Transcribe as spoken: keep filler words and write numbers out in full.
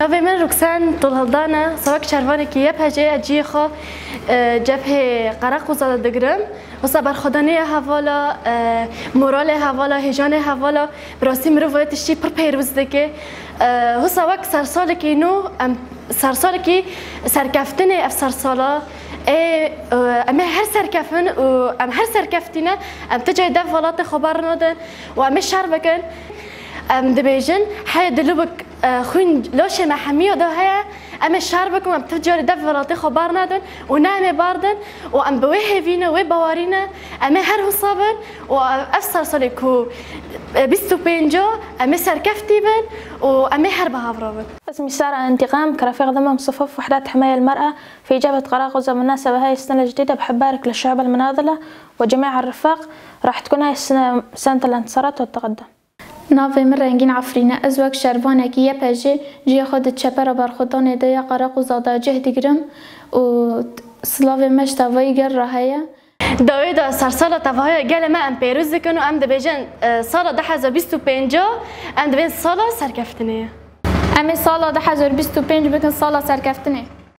Navê min Ruksen Tolhildan e. Wisa wek şervanekî Y P G cihê xwe, e, cebhê Qereqoza de digirim. Wisa berxwedaniyê hevala, e, moralê hevala, hêjanê hevala, bi rastî mirov wê tiştî pir pêroz dike. E, wisa wek sersalekî nû, em sersalekî serkeftinê ev sersala. Ê, e, em ê her serkefin û em her serkeftî ne, em ti carî dev welatê xwe bernadin û em ê şer bikin. Em dibêjin, heye dilubik, e, xwîn laşê me hemiya de heye, em ê şer bikin, em ti carî dev welatê xwe bernadin û ne em ê berdin û em bi wê hêvî ne, wê bawerî ne, em ê her wisa bin û ev sersalê ku, e, bîst û pênc a, em ê serkeftî bin û em ê her bi hev re bin. اسمي سارة انتقام، كرفيق ضمن صفوف وحدات حماية المرأة في جبهة قراقوزة. بالمناسبة هاي السنة الجديدة بحب أبارك للشعب المناضلة وجميع الرفاق. راح تكون هاي السنة سنة الانتصارات والتقدم. Navê min Rengîn Efrîn e. Ez wek şervanekî Y P G cihê xwe di çepera berxwedanê de ya Qereqoza de cih digirim û silavê me ji tevayî gel re heye. Dawî de sersala tevahî gelê me em pêroz dikin û em dibêjin, e, sala du hezar bîst û pênc a em dibên sala serkeftinê ye. Em ê sala du hezar bîst û pênc bikin sala serkeftinê.